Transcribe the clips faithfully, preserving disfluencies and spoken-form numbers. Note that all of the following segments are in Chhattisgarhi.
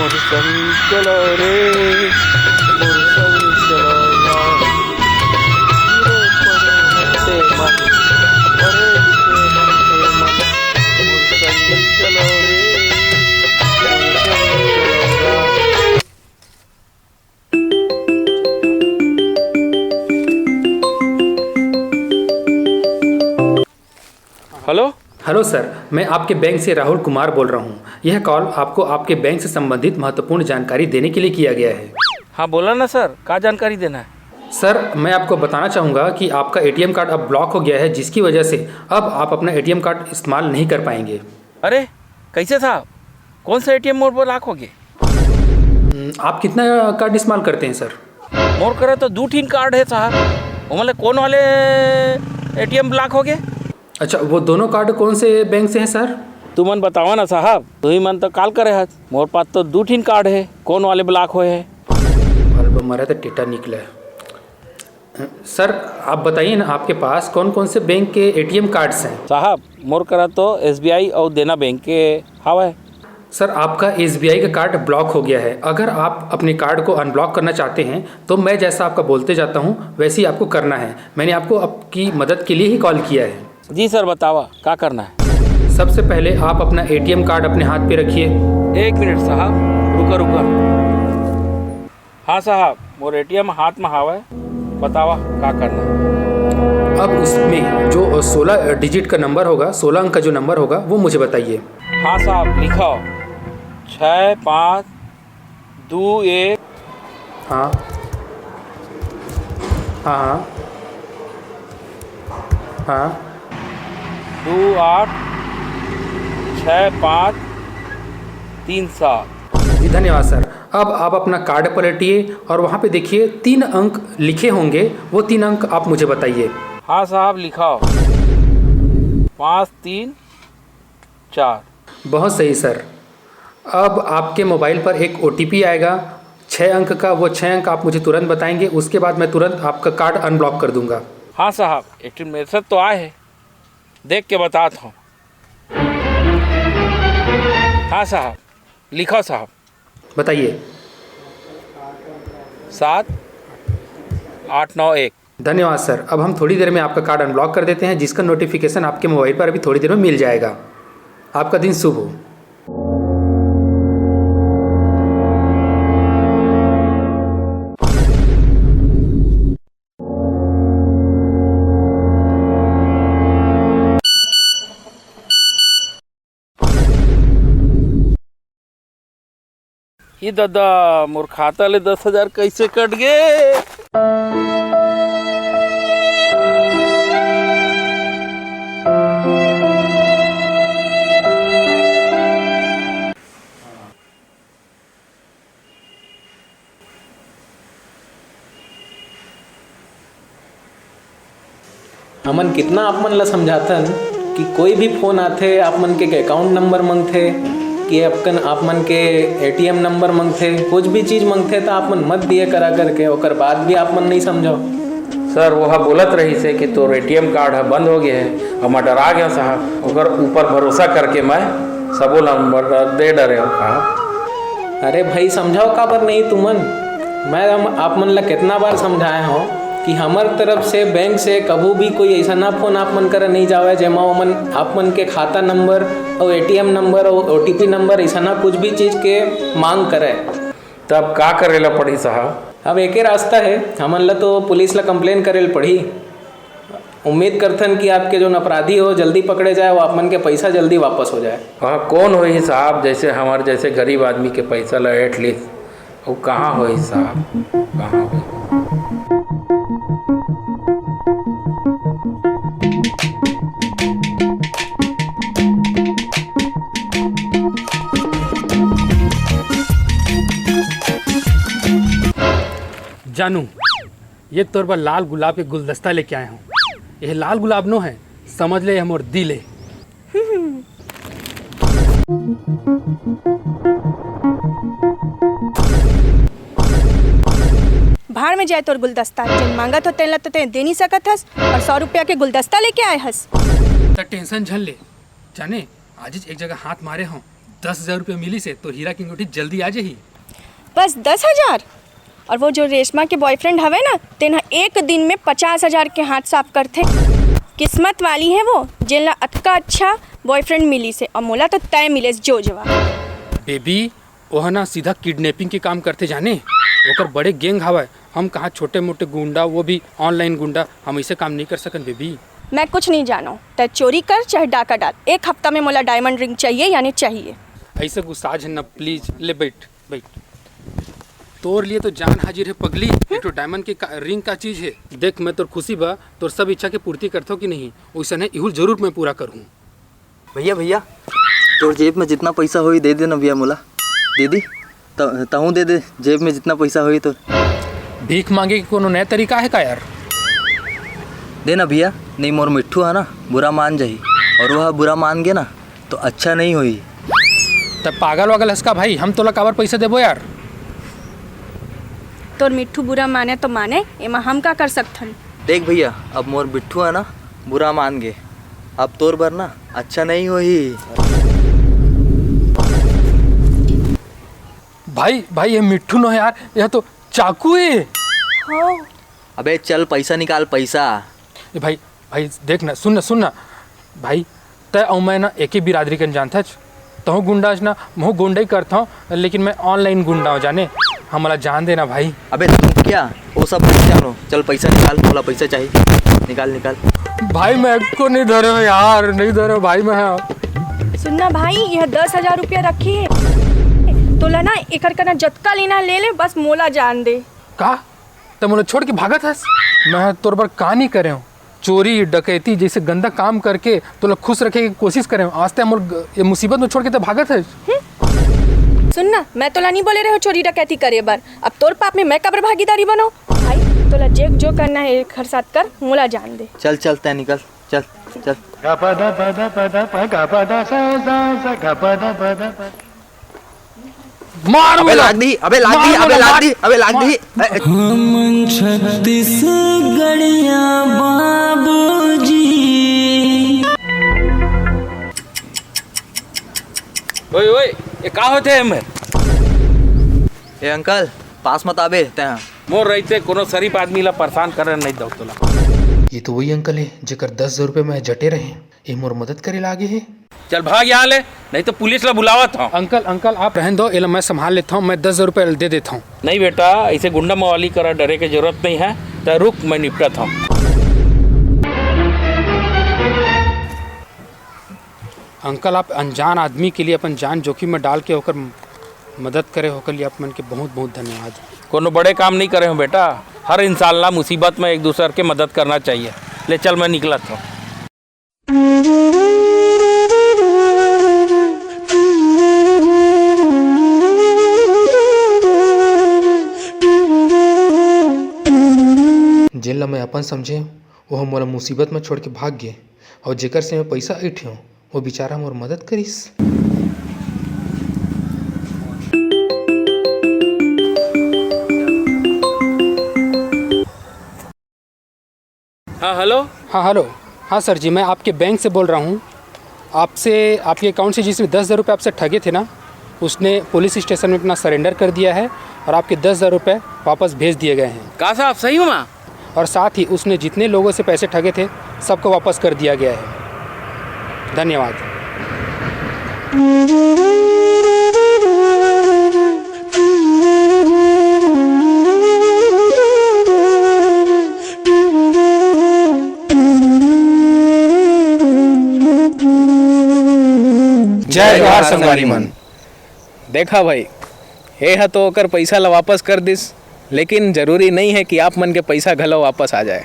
मोर संग चलो रे, मोर संग चलो ना। हीरो पढ़े हंसे मन, पढ़े लिखे मन से मन। मोर संग चलो रे, मोर संग चलो ना। हेलो। हेलो सर, मैं आपके बैंक से राहुल कुमार बोल रहा हूँ। यह कॉल आपको आपके बैंक से संबंधित महत्वपूर्ण जानकारी देने के लिए किया गया है। हाँ, बोला ना सर, का जानकारी देना है? सर, मैं आपको बताना चाहूँगा कि आपका एटीएम कार्ड अब ब्लॉक हो गया है, जिसकी वजह से अब आप अपना एटीएम कार्ड इस्तेमाल नहीं कर पाएंगे। अरे, कैसे साहब? कौन सा एटीएम मोर ब्लॉक हो गया? हम्म, आप कितना कार्ड इस्तेमाल करते हैं सर? मोर करा तो दू ठिन कार्ड है साहब, ओमन ले कौन वाले एटीएम ब्लॉक हो गए? अच्छा, वो दोनों कार्ड कौन से बैंक से हैं सर? तुमन बतावा ना साहब, तुही मन तो कॉल करे हस, मोर पास तो दू ठिन कार्ड है, कौन वाले ब्लॉक होए है? बल्ब मरा तो टीटा निकला है। सर, आप बताइए ना, आपके पास कौन कौन से बैंक के एटीएम कार्ड्स हैं? साहब, मोर करा तो एसबीआई और देना बैंक के हवय। सर, आपका एसबीआई का कार्ड ब्लॉक हो गया है। अगर आप अपने कार्ड को अनब्लॉक करना चाहते हैं तो मैं जैसा आपका बोलते जाता हूँ, वैसे ही आपको करना है। मैंने आपको आपकी मदद के लिए ही कॉल किया है। जी सर, बतावा, का करना है? सबसे पहले आप अपना एटीएम कार्ड अपने हाथ पे रखिए। एक मिनट साहब, रुका रुका। हाँ साहब, मोर एटीएम हाथ में हावय, बतावा का करना है? अब उसमें जो सोलह डिजिट का नंबर होगा, सोलह अंक का जो नंबर होगा, वो मुझे बताइए। हाँ साहब, लिखो, छः पाँच दो एक। हाँ। हाँ, हाँ। हाँ। दो आठ छः पाँच तीन सात। जी, धन्यवाद सर। अब आप अपना कार्ड पलटिए और वहाँ पे देखिए, तीन अंक लिखे होंगे, वो तीन अंक आप मुझे बताइए। हाँ साहब, लिखाओ, पाँच तीन चार। बहुत सही सर। अब आपके मोबाइल पर एक ओटीपी आएगा छः अंक का, वो छः अंक आप मुझे तुरंत बताएंगे, उसके बाद मैं तुरंत आपका कार्ड अनब्लॉक कर दूंगा। हाँ साहब, एक ठो मैसेज तो आए है, देख के बताता हूँ। हाँ साहब, लिखो साहब। बताइए। सात आठ नौ एक। धन्यवाद सर। अब हम थोड़ी देर में आपका कार्ड अनब्लॉक कर देते हैं, जिसका नोटिफिकेशन आपके मोबाइल पर अभी थोड़ी देर में मिल जाएगा। आपका दिन शुभ हो। ये दादा, मोर खाता ले दस हजार कैसे कट गे? हमन कितना आप मन ला समझाथन कि कोई भी फोन आथे, आप मन के अकाउंट नंबर मांगथे कि आपकन, आप मन के एटीएम नंबर मांगथे, कुछ भी चीज मांगथे, त आप मन मत दिए करा करके, ओकर बाद भी आप मन नहीं समझो। सर, वो ह बोलत रहिस हे कि तोर एटीएम कार्ड ह बंद हो गया है, अब मैं डरा गया साहब, ओकर ऊपर भरोसा करके मैं सबो नंबर दे डरे हूँ साहब। अरे भाई, समझाओ काबर नहीं तुमन? मैं हम, आप मन ला कितना बार समझाए हूँ कि हमर तरफ से बैंक से कभू भी कोई ऐसा ना फोन आप मन करा नहीं जावे, जेमा ओमन आप मन के खाता नंबर और एटीएम नंबर और ओटीपी नंबर ऐसा ना कुछ भी चीज के मांग करे। तब का करे ला पड़ही साहब? अब एके रास्ता है, हमन ला तो पुलिस ला कंप्लेन करे ला पड़ही। उम्मीद करथन कि आपके जोन अपराधी हो, जल्दी पकड़े जाए, वो आप मन के पैसा जल्दी वापस हो जाए। वह कौन होही साहब, जैसे हमारे जैसे गरीब आदमी के पैसा ला एटलीस्ट, वो कहाँ होही साहब, कहाँ होही? जानू, ये तोर बर लाल गुलाब के गुलदस्ता लेके आए हूँ। ये लाल गुलाब नो है, समझ ले, ये मोर दिल है। भाड़ में जाए तोर गुलदस्ता, जेन मांगत हो तेन ला तो तें दे नहीं सकत हस, और सौ रुपया के गुलदस्ता लेके आए हस। त टेंशन झन ले, जाने आजिच एक जगह हाथ मारे हूँ, दस हजार रुपया मिलिस हे, तो हीरा के अंगूठी जल्दी आ जाही। बस दस हजार? और वो जो रेशमा के बॉयफ्रेंड हवे ना, तेन ह एक दिन में पचास हजार के हाथ साफ करथे। किस्मत वाली हे वो, जेन ला अतका अच्छा बॉयफ्रेंड मिलिस हे, और मोला तो तय मिलेस, जो जवाब। बेबी, ओह ना सीधा किडनैपिंग के काम करथे जाने। ओकर बड़े गैंग हवय। हम कहाँ छोटे मोटे गुंडा, वो भी ऑनलाइन गुंडा, हम ऐसे काम नहीं कर सकन बेबी। मैं कुछ नहीं जानव, तै चोरी कर चाहे डाका डाल, एक हफ्ता में मोला डायमंड रिंग चाहिए, यानी चाहिए। ऐसे गुस्सा झन ना, प्लीज। ले बैठ, बैठ। तोर लिए तो जान हाजिर हे पगली। एक ठो डायमंड के का, रिंग का चीज हे? देख, मैं तोर खुशी बा, तोर सब इच्छा के पूर्ति करथव कि नहीं, वैसने इहू ल जरूर मैं पूरा करहूँ। भैया, भैया, तोर जेब में जितना पैसा होही, दे दे ना भैया मोला। दे दी, त-, तहूँ दे दे, जेब में जितना पैसा होही तो। भीख मांगे के कोनो नया तरीका हे का यार? दे ना भैया, नहीं मोर मिट्ठू हे ना, बुरा मान जाही, और वह बुरा मान गे ना, तो अच्छा नहीं होही। त पागल वागल हस का भाई, हम तोला काबर पैसा देबो यार? तोर मिट्ठू बुरा माने तो माने, एमा हम का कर सकथन? देख भैया, अब मोर मिट्ठू हे ना, बुरा मान गे, अब तोर बर ना अच्छा नहीं होही। भाई, भाई, ये मिट्ठू नो यार, यह तो चाकू हे। हाँ। अबे चल, पैसा निकाल, पैसा। ए भाई, भाई, देख ना, सुन ना, सुन ना। भाई, तै अउ मैं ना एके बिरादरी कन जानथच। तहूँ गुंडा हस ना, महूँ गुंडई करथौं, लेकिन मैं ऑनलाइन गुंडा हौं जाने। हमला जान देना भाई। अबे तू क्या, वो सब नहीं जानो। चल पैसा निकाल, मोला पैसा चाहिए। निकाल, निकाल। भाई, मैं एको नहीं धरे हौं यार, नहीं धरे हौं भाई मैं। सुन ना भाई, यह दस हजार रुपया रखे हे, तोला ना एकर कना जतका लेना हे ले ले, बस मोला जान दे। का? तै मोला छोड़ के भागत हस? मैं तोर बर का नहीं करे हौं? चोरी, डकैती जैसे गंदा काम करके तोला खुश रखे के कोशिश करे हौं। आज तै मोर ग-, ये मुसीबत में छोड़ के तै भागत हस? हम्म? सुन ना, मैं तोला नहीं बोले रहे हौं चोरी डकैती करे बर। अब तोर पाप में मैं काबर भागीदारी बनौं? भाई, तोला जे जो करना हे एकर साथ कर, मोला जान दे। चल, चल, तै निकल, चल, चल। मार अबे बोला। लाग दी, अबे लाग मार दी, अबे बोला, लाग मार। दी, अबे लाग मार। दी। हमन छत्तीसगढ़िया बाबूजी। ओए, ओए, ये का होथे एमे? ए अंकल, पास मत आबे तैं। मोर रहिते कोनो शरीफ आदमी ला परेशान करे नहीं दऊ तोला। ये तो वही अंकल हे, जेकर दस हजार रुपये में जटे रहे। ये मोर मदद करे ला आगे हे। चल भाग यहाँ ले, नहीं तो पुलिस ला बुलावत हौं। अंकल, अंकल, आप रहन दो, एला मैं संभाल लेता हूँ, मैं दस हजार रुपये दे देता हूँ। नहीं बेटा, ऐसे गुंडा मवाली करा डरे के जरूरत नहीं है, त रुक, मैं निपटत हौं। अंकल, आप अनजान आदमी के लिए अपन जान जोखिम में डाल के ओकर मदद करे, ओकर लिए आप मन के बहुत बहुत धन्यवाद। कोनो बड़े काम नहीं करे हौं बेटा, हर इंसान ला मुसीबत में एक दूसर के मदद करना चाहिए। ले चल, मैं निकलत हौं। जेन ला मैं अपन समझे, वो मोला मुसीबत में छोड़ के भाग गे, और जेकर से मैं पैसा ऐठे हौं, वो बेचारा मोर मदद करिस। हाँ, हेलो। हाँ, हेलो। हाँ सर जी, मैं आपके बैंक से बोल रहा हूँ। आपसे, आपके अकाउंट से जिसने दस हज़ार रुपये आपसे ठगे थे ना, उसने पुलिस स्टेशन में अपना सरेंडर कर दिया है और आपके दस हज़ार रुपये वापस भेज दिए गए हैं। का साहब, सही में? और साथ ही उसने जितने लोगों से पैसे ठगे थे, सबको वापस कर दिया गया है। धन्यवाद। जय जोहार संगवारी मन। देखा भाई, ए ह तो ओकर पइसा ला वापस कर दिस, लेकिन जरूरी नइ हे कि आप मन के पइसा घलो वापस आ जाए।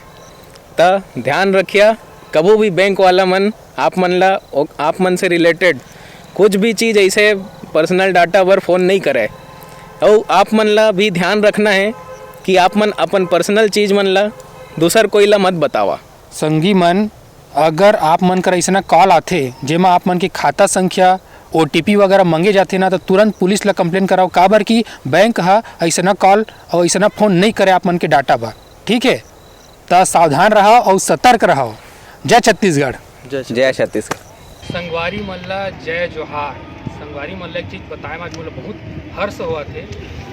त ध्यान रखिया, कभू भी बैंक वाला मन आप मन ला, ओ-, आप मन से रिलेटेड कुछ भी चीज अइसे पर्सनल डाटा बर फोन नइ करय। अउ आप मन ला भी ध्यान रखना हे कि आप मन अपन पर्सनल चीज मन ला दूसर कोई ला मत बतावा। संगी मन, अगर आप मन कर अइसना कॉल आथे, जेमा आप मन के खाता संख्या, ओटीपी वगैरह मांगे जाथे ना, तो तुरंत पुलिस ला कंप्लेन कराओ, काबर कि बैंक ह अइसना कॉल अउ अइसना फोन नइ करे आप मन के डाटा बर, ठीक हे? त सावधान रहव अउ सतर्क रहव। जय छत्तीसगढ़। जय छत्तीसगढ़। संगवारी मन ला जय जोहार। संगवारी मन ला एक चीज बताए म आज मोला बहुत हर्ष होवत हे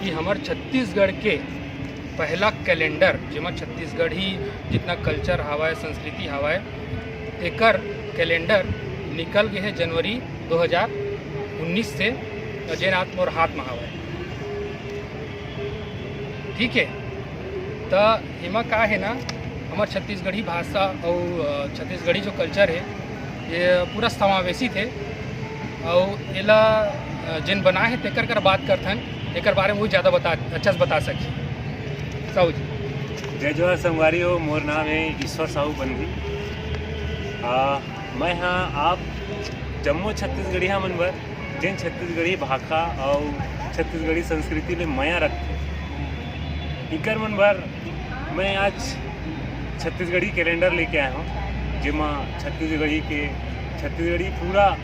कि हमर छत्तीसगढ़ के पहला कैलेंडर, जेमा छत्तीसगढ़ी जितना कल्चर हवय, संस्कृति हवय, तेकर कैलेंडर निकल गे हे जनवरी दो हज़ार उन्नीस से, जेन आज मोर हाथ म हवय। ठीक है, त एमा का है ना, हमर छत्तीसगढ़ी भाषा अउ, अ, छत्तीसगढ़ी जो कल्चर है, ये पूरा समावेशित है। अउ एला, अ, जेन बनाए है, तेकर कर बात करथन, एकर बारे में वो ज़्यादा बता, अच्छा से बता सकही। साहू जी। जय जोहार संगवारी हो, मोर नाम है ईश्वर साहू बनगी। आ, मैं हाँ आप जम्मो छत्तीसगढ़िया मन बर, जेन छत्तीसगढ़ी भाखा अउ छत्तीसगढ़ी संस्कृति ले मया रखथे, इकर मन बर मैं आज छत्तीसगढ़ी कैलेंडर लेके आया हूँ, जेमा छत्तीसगढ़ी के, छत्तीसगढ़ी पूरा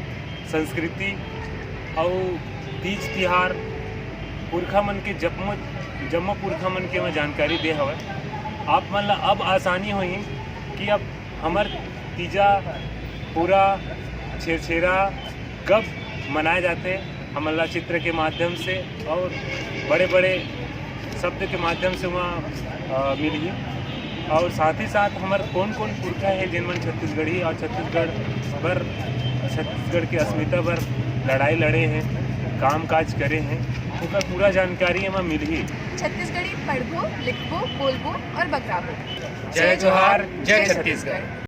संस्कृति अउ तीज तिहार, पुरखा मन के जम्मो, जम्मो पुरखा मन के मैं जानकारी दे हवय। आप मन ला अब आसानी होही कि अब हमर तीजा, पूरा छेरछेरा कब मनाए जाथे, हमन ला चित्र के माध्यम से और बड़े-बड़े शब्द के माध्यम से वहाँ, अ, मिलही। और साथ ही साथ हमर कौन-कौन पुरखा है, जिन मन छत्तीसगढ़ी और छत्तीसगढ़ बर, छत्तीसगढ़ के अस्मिता बर लड़ाई लड़े हैं, काम काज करे हैं, ओकर पूरा जानकारी एमा मिलही। छत्तीसगढ़ी पढ़बो, लिखबो, बोलबो और बगराबो। जय जोहार, जय छत्तीसगढ़।